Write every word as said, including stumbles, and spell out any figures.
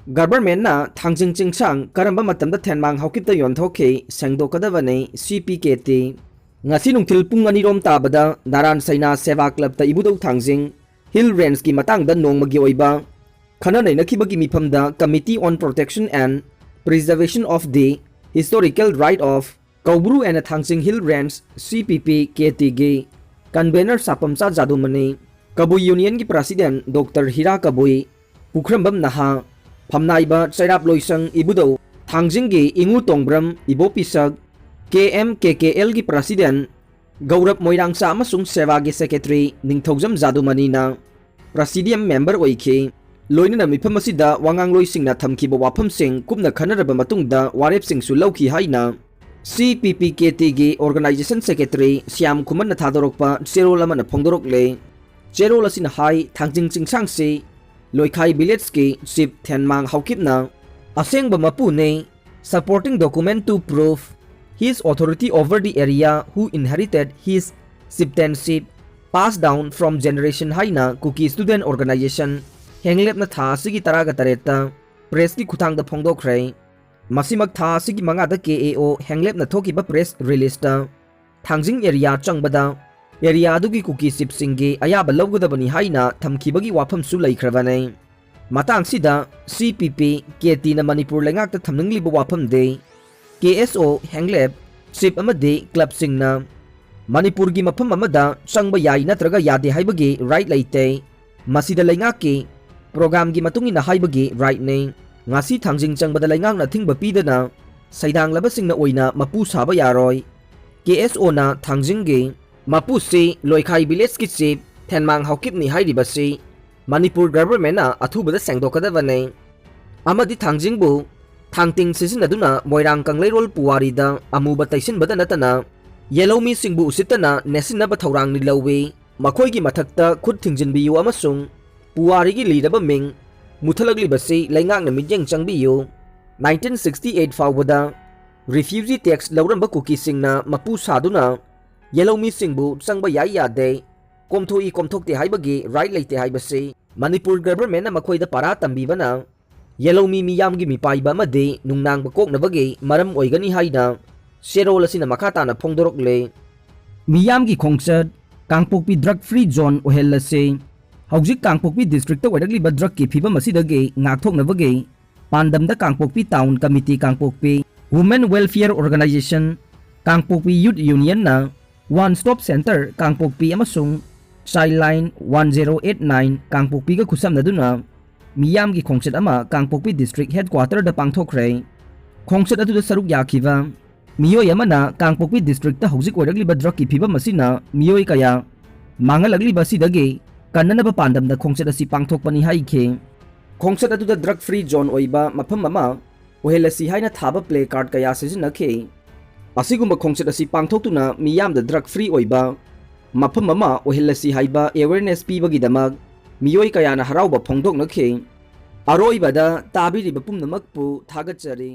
Governmentꯅ ꯊꯥꯡꯖꯤꯡ ꯆꯤꯡꯁꯥꯡ ꯀꯔꯝꯕ ꯃꯇꯝꯗ ꯊꯦꯟꯃꯥꯡ ꯍꯥꯎꯀꯤꯞꯇ ꯌꯣꯟꯊꯣꯛꯈꯤ ꯁꯦꯡꯗꯣꯛꯀꯗꯕꯅꯤ, C P K T꯫ ꯉꯁꯤ ꯅꯨꯡꯊꯤꯜ ꯄꯨꯡ ꯑꯅꯤꯔꯣꯝ ꯇꯥꯕꯗ ꯅꯥꯔꯥꯟ ꯁꯩꯅꯥ ꯁꯦꯕꯥ ꯀ꯭ꯂꯕꯇ ꯏꯕꯨꯙꯧ ꯊꯥꯡꯖꯤꯡ Hill Rangeꯀꯤ ꯃꯇꯥꯡꯗ ꯅꯣꯡꯃꯒꯤ ꯑꯣꯏꯕ ꯈꯟꯅ ꯅꯩꯅꯈꯤꯕꯒꯤ ꯃꯤꯐꯝꯗ Committee on Protection and Preservation of the Historical Right of Koubru and Thangjing Hill Range, C P P K Tꯒꯤ convener ꯁꯥꯄꯝꯆꯥ ꯖꯥꯗꯨꯃꯅꯤ, Kabui Unionꯒꯤ President Doctor ꯍꯤꯔꯥ ꯀꯕꯨꯏ, ꯄꯨꯈ꯭ꯔꯝꯕꯝ ꯅꯍꯥ, ꯐꯝꯅꯥꯏꯕ ꯆꯩꯔꯥꯞ ꯂꯣꯏꯁꯪ ꯏꯕꯨꯙꯧ ꯊꯥꯡꯖꯤꯡꯒꯤ ꯏꯉꯨ ꯇꯣꯡꯕ꯭ꯔꯝ ꯏꯕꯣꯄꯤꯁꯛ, K M K K Lꯒꯤ President ꯒꯧꯔꯕ ꯃꯣꯏꯔꯥꯡꯆꯥ ꯑꯃꯁꯨꯡ ꯁꯦꯕꯥꯒꯤ Secretary ꯅꯤꯡꯊꯧꯖꯝ ꯖꯥꯗꯨꯃꯅꯤꯅ Presidium member ꯑꯣꯏꯈꯤ꯫ ꯂꯣꯏꯅꯅ ꯃꯤꯐꯝ ꯑꯁꯤꯗ ꯋꯥꯉꯥꯡꯂꯣꯏꯁꯤꯡꯅ ꯊꯝꯈꯤꯕ ꯋꯥꯐꯝꯁꯤꯡ ꯀꯨꯞꯅ ꯈꯟꯅꯔꯕ ꯃꯇꯨꯡꯗ ꯋꯥꯔꯦꯞꯁꯤꯡꯁꯨ ꯂꯧꯈꯤ ꯍꯥꯏꯅ C P P K Tꯒꯤ Organization Secretary Shyam ꯈꯨꯃꯟꯅ ꯊꯥꯗꯣꯔꯛꯄ ꯆꯦꯔꯣꯜ ꯑꯃꯅ ꯐꯣꯡꯗꯣꯔꯛꯂꯦ꯫ ꯆꯦꯔꯣꯜ ꯑꯁꯤꯅ ꯍꯥꯏ, ꯊꯥꯡꯖꯤꯡ ꯆꯤꯡꯁꯥꯡꯁꯤ ꯂꯣꯏꯈꯥꯏ villageꯀꯤ Chief ꯊꯦꯟꯃꯥꯡ ꯍꯥꯎꯀꯤꯞꯅ ꯑꯁꯦꯡꯕ ꯃꯄꯨꯅꯤ, supporting document to prove his authority over the area who inherited his chieftainship passed down from generation ꯍꯥꯏꯅ Kuki Student Organization ꯍꯦꯡꯂꯦꯞꯅ ꯊꯥ ꯑꯁꯤꯒꯤ ꯇꯔꯥꯒ ꯇꯔꯦꯠꯇ pressꯀꯤ ꯈꯨꯠꯊꯥꯡꯗ ꯐꯣꯡꯗꯣꯛꯈ꯭ꯔꯦ꯫ ꯃꯁꯤꯃꯛ ꯊꯥ ꯑꯁꯤꯒꯤ ꯃꯉꯥꯗ K A O ꯍꯦꯡꯂꯦꯞꯅ ꯊꯣꯛꯈꯤꯕ press releaseꯇ ꯊꯥꯡꯖꯤꯡ area ꯆꯪꯕꯗ area ꯑꯗꯨꯒꯤ ꯀꯨꯀꯤ chiefꯁꯤꯡꯒꯤ ꯑꯌꯥꯕ ꯂꯧꯒꯗꯕꯅꯤ ꯍꯥꯏꯅ ꯊꯝꯈꯤꯕꯒꯤ ꯋꯥꯐꯝꯁꯨ ꯂꯩꯈ꯭ꯔꯕꯅꯤ꯫ ꯃꯇꯥꯡꯁꯤꯗ C P P K Tꯅ Manipur ꯂꯩꯉꯥꯛꯇ ꯊꯝꯅꯤꯡꯂꯤꯕ ꯋꯥꯐꯝꯗꯤ K S O ꯍꯦꯡꯂꯦꯞ, chief ꯑꯃꯗꯤ clubꯁꯤꯡꯅ ꯃꯅꯤꯄꯨꯔꯒꯤ ꯃꯐꯝ ꯑꯃꯗ ꯆꯪꯕ ꯌꯥꯏ ꯅꯠꯇ꯭ꯔꯒ ꯌꯥꯗꯦ ꯍꯥꯏꯕꯒꯤ right ꯂꯩꯇꯦ꯫ ꯃꯁꯤꯗ ꯂꯩꯉꯥꯛꯀꯤ programꯒꯤ ꯃꯇꯨꯡ ꯏꯟꯅ ꯍꯥꯏꯕꯒꯤ rightꯅꯤ꯫ ꯉꯁꯤ ꯊꯥꯡꯖꯤꯡ ꯆꯪꯕꯗ ꯂꯩꯉꯥꯛꯅ ꯑꯊꯤꯡꯕ ꯄꯤꯗꯅ ꯁꯩꯗꯥꯡꯂꯕꯁꯤꯡꯅ ꯑꯣꯏꯅ ꯃꯄꯨ ꯁꯥꯕ ꯌꯥꯔꯣꯏ꯫ K S Oꯅ ꯊꯥꯡꯖꯤꯡꯒꯤ ꯃꯄꯨꯁꯤ ꯂꯣꯏꯈꯥꯏ villageꯀꯤ chief ꯊꯦꯟꯃꯥꯡ ꯍꯥꯎꯀꯤꯞꯅꯤ ꯍꯥꯏꯔꯤꯕꯁꯤ ꯃꯅꯤꯄꯨꯔ governmentꯅ ꯑꯊꯨꯕꯗ ꯁꯦꯡꯗꯣꯛꯀꯗꯕꯅꯤ꯫ ꯑꯃꯗꯤ ꯊꯥꯡꯖꯤꯡꯕꯨ ꯊꯥꯡꯇꯤꯡ ꯁꯤꯖꯤꯟꯅꯗꯨꯅ ꯃꯣꯏꯔꯥꯡ ꯀꯪꯂꯩꯔꯣꯜ ꯄꯨꯋꯥꯔꯤꯗ ꯑꯃꯨꯕ ꯇꯩꯁꯤꯟꯕꯗ ꯅꯠꯇꯅ ꯌꯦꯜꯍꯧꯃꯤꯁꯤꯡꯕꯨ ꯎꯁꯤꯠꯇꯅ ꯅꯦꯠꯁꯤꯟꯅꯕ ꯊꯧꯔꯥꯡꯅꯤ ꯂꯧꯏ꯫ ꯃꯈꯣꯏꯒꯤ ꯃꯊꯛꯇ ꯈꯨꯠ ꯊꯤꯡꯖꯤꯟꯕꯤꯌꯨ ꯑꯃꯁꯨꯡ ꯄꯨꯋꯥꯔꯤꯒꯤ ꯂꯤꯔꯕ ꯃꯤꯡ ꯃꯨꯊꯠꯂꯛꯂꯤꯕꯁꯤ ꯂꯩꯉꯥꯛꯅ ꯃꯤꯠꯌꯦꯡ ꯆꯪꯕꯤꯌꯨ꯫ Nineteen sixty eight ꯐꯥꯎꯕꯗ refugee tax ꯂꯧꯔꯝꯕ ꯀꯨꯀꯤꯁꯤꯡꯅ ꯃꯄꯨ ꯁꯥꯗꯨꯅ ꯌꯦꯜꯍꯧꯃꯤꯁꯤꯡꯕꯨ ꯆꯪꯕ ꯌꯥꯏ ꯌꯥꯗꯦ, ꯀꯣꯝꯊꯣꯛꯏ ꯀꯣꯝꯊꯣꯛꯇꯦ ꯍꯥꯏꯕꯒꯤ right ꯂꯩꯇꯦ ꯍꯥꯏꯕꯁꯤ ꯃꯅꯤꯄꯨꯔ governmentꯅ ꯃꯈꯣꯏꯗ ꯄꯔꯥ ꯇꯝꯕꯤꯕꯅ ꯌꯦꯜꯍꯧꯃꯤ ꯃꯤꯌꯥꯝꯒꯤ ꯃꯤꯄꯥꯏꯕ ꯑꯃꯗꯤ ꯅꯨꯡꯅꯥꯡꯕ ꯀꯣꯛꯅꯕꯒꯤ ꯃꯔꯝ ꯑꯣꯏꯒꯅꯤ ꯍꯥꯏꯅ ꯆꯦꯔꯣꯜ ꯑꯁꯤꯅ ꯃꯈꯥ ꯇꯥꯅ ꯐꯣꯡꯗꯣꯔꯛꯂꯦ꯫ ꯃꯤꯌꯥꯝꯒꯤ ꯈꯣꯡꯆꯠ, ꯀꯥꯡꯄꯣꯛꯄꯤ drug free zone ꯑꯣꯏꯍꯜꯂꯁꯤ꯫ ꯍꯧꯖꯤꯛ ꯀꯥꯡꯄꯣꯛꯄꯤ districtꯇ ꯑꯣꯏꯔꯛꯂꯤꯕ drugꯀꯤ ꯐꯤꯕꯝ ꯑꯁꯤꯗꯒꯤ ꯉꯥꯛꯊꯣꯛꯅꯕꯒꯤ ꯄꯥꯟꯗꯝꯗ ꯀꯥꯡꯄꯣꯛꯄꯤ Town Committee ꯀꯥꯡꯄꯣꯛꯄꯤ, Women Welfare Organization ꯀꯥꯡꯄꯣꯛꯄꯤ, Youth Unionꯅ One Stop Center ꯀꯥꯡꯄꯣꯛꯄꯤ ꯑꯃꯁꯨꯡ Childline one zero eight nine ꯀꯥꯡꯄꯣꯛꯄꯤꯒ ꯈꯨꯠꯁꯝꯅꯗꯨꯅ ꯃꯤꯌꯥꯝꯒꯤ ꯈꯣꯡꯆꯠ ꯑꯃ ꯀꯥꯡꯄꯣꯛꯄꯤ district headquarterꯗ ꯄꯥꯡꯊꯣꯛꯈ꯭ꯔꯦ꯫ ꯈꯣꯡꯆꯠ ꯑꯗꯨꯗ ꯁꯔꯨꯛ ꯌꯥꯈꯤꯕ ꯃꯤꯑꯣꯏ ꯑꯃꯅ ꯀꯥꯡꯄꯣꯛꯄꯤ districtꯇ ꯍꯧꯖꯤꯛ ꯑꯣꯏꯔꯛꯂꯤꯕ drugꯀꯤ ꯐꯤꯕꯝ ꯑꯁꯤꯅ ꯃꯤꯑꯣꯏ ꯀꯌꯥ ꯃꯥꯡꯍꯜꯂꯛꯂꯤꯕ ꯑꯁꯤꯗꯒꯤ ꯀꯟꯅꯅꯕ ꯄꯥꯟꯗꯝꯗ ꯈꯣꯡꯆꯠ ꯑꯁꯤ ꯄꯥꯡꯊꯣꯛꯄꯅꯤ ꯍꯥꯏꯈꯤ꯫ ꯈꯣꯡꯆꯠ ꯑꯗꯨꯗ drug free zone ꯑꯣꯏꯕ ꯃꯐꯝ ꯑꯃ ꯑꯣꯏꯍꯜꯂꯁꯤ ꯍꯥꯏꯅ ꯊꯥꯕ placard ꯀꯌꯥ ꯁꯤꯖꯤꯟꯅꯈꯤ꯫ ꯑꯁꯤꯒꯨꯝꯕ ꯈꯣꯡꯆꯠ ꯑꯁꯤ ꯄꯥꯡꯊꯣꯛꯇꯨꯅ ꯃꯤꯌꯥꯝꯗ drug free ꯑꯣꯏꯕ ꯃꯐꯝ ꯑꯃ ꯑꯣꯏꯍꯜꯂꯁꯤ ꯍꯥꯏꯕ awareness ꯄꯤꯕꯒꯤꯗꯃꯛ ꯃꯤꯑꯣꯏ ꯀꯌꯥꯅ ꯍꯔꯥꯎꯕ ꯐꯣꯡꯗꯣꯛꯅꯈꯤ꯫ ꯑꯔꯣꯏꯕꯗ ꯇꯥꯕꯤꯔꯤꯕ ꯄꯨꯝꯅꯃꯛꯄꯨ ꯊꯥꯒꯠꯆꯔꯤ꯫